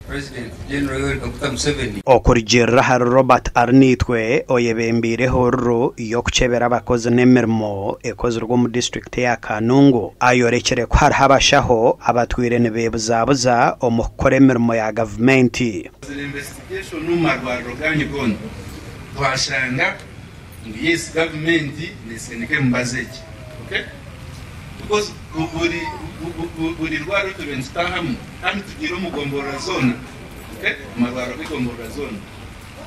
President General Yoweri Kaguta Museveni. Okurugiirira ahari Robert Arinaitwe oyebembeire ehururu y'okukyebera abakozi n'emirimo ekozirwe omu disiturikiti eya Kanungu, ayorekire ku hariho abashaho abatwire nibebuzabuza omu kukora emirimo ya gavumenti. Tukozire investigation omu marwariro ganyu goona twashanga ngu yes gavumenti nesindika emibazi egi okay because buri buri rwariro turiyo nitutahamu kandi tugiire omu gomborora zoona okay omu marwariro g'egomborora zoona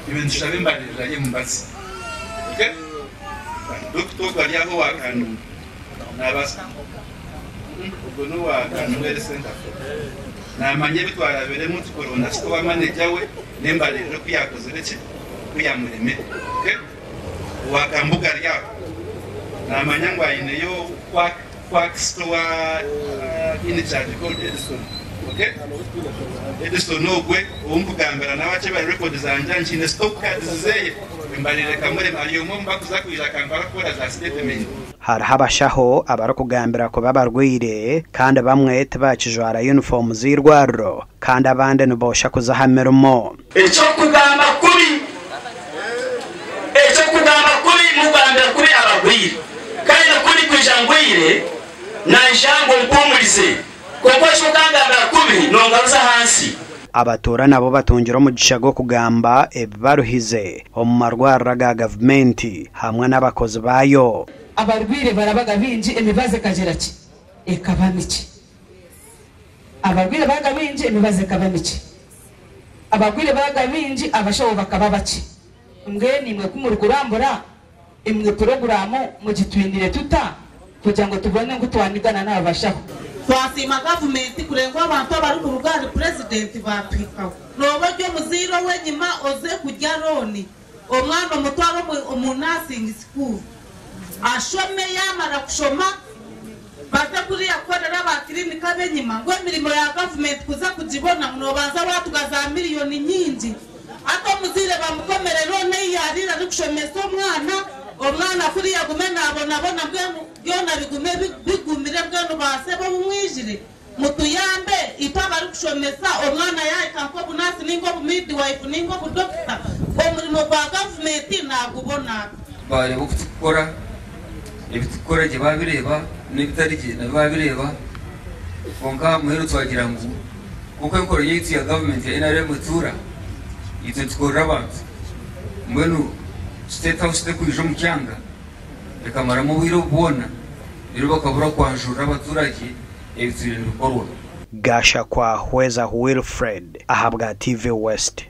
turiyo nitushaba embaririra y'emibazi okay dokita ogwo ari aho owa Kanungu nabaasa ogwo n'owa Kanungu Health Centre Naamanya ebi twarabiremu tukuronda store manager we n'embaririra oku yaakozire ki, oku yaamuremire. Okay? Owa Kambuga ari aho naamanya ngu aineyo quack, quack store in charge called Edison. Okay? Edison ogwe ou nkugambira nawe akyebare record zangye aha nkiine stock cards zeeye, embaririra ekamurema. Ari omwe omu bakuza kwija Kampala kukora za statement. Hariho abashaho abarikugambira kuba abarwaire kandi bamwe tibakijwara yunifoomu z'eirwariro kandi abandi niboosha kuza aha mirimo. Eky'okugamba kubi Eky'okugamba kubi Mugambira kubi abagwire, Kandi ku ndikwija ngwire, Naija ngu ompuumurize. Kwonka oija okangambira kubi, Nongaruza ahansi. Abatuura nabo batungire omugisha gw'okugamba ebibaruhize omu marwariro aga gavumenti hamwe n'abakozi baayo. Abarwaire barabaga baingi, emibazi ekagira ki? Ekaba mikye. Abarwaire baaga baingi, emibazi ekaba mikye. Abarwaire baaga baingi, abashaho bakaba bakye. Mbwenu imwe ku murikurambura, imwe puroguraamu mugitwinire tuta kugira ngu tubone ngu twanigana n'aba bashaho? Twasiima gavumenti kureba ngu abantu abarikuruga ahari Purezidenti baatuhikaho. Nooba ori omuzaire ow'enyima oze kurya looni omwana omutware omu nursing school ashome yaamara kushoma baze kuriya kukorera aba clinic ab'enyima ngu emirimo ya gavumenti kuza kugibona ngu noobanza waatuga za miriyoni nyingi. Hati omuzaire bamukomere looni ei yaariire arikushomesa omwana, omwana kuriya agume naabonabona mbwenu byona bigume bigumire mbwenu baasebo obu mwijire mutuyambe itwe abarikushomesa omwana yaahika nk'obunaasi nainga obumidiwaifu nainga obudokita omurimo gwa gavumenti naagubona ata? Baareeba oku turikukora, ebi turikukora gye baabireeba n'ebitari gye nabyo baabireeba. Kwonka aha muheru twagira ngu nk'oku enkora yaitu ya gavumenti ya NRM etuura, itwe nitukorera abantu. Mbwenu State House terikwija omu kyanga ekamaramu obwire obu bwona reero bakabura kwanjurira abaturage ebitwire nibikorwa. Gashakwa Hweza Wilfred ahabwa TV West.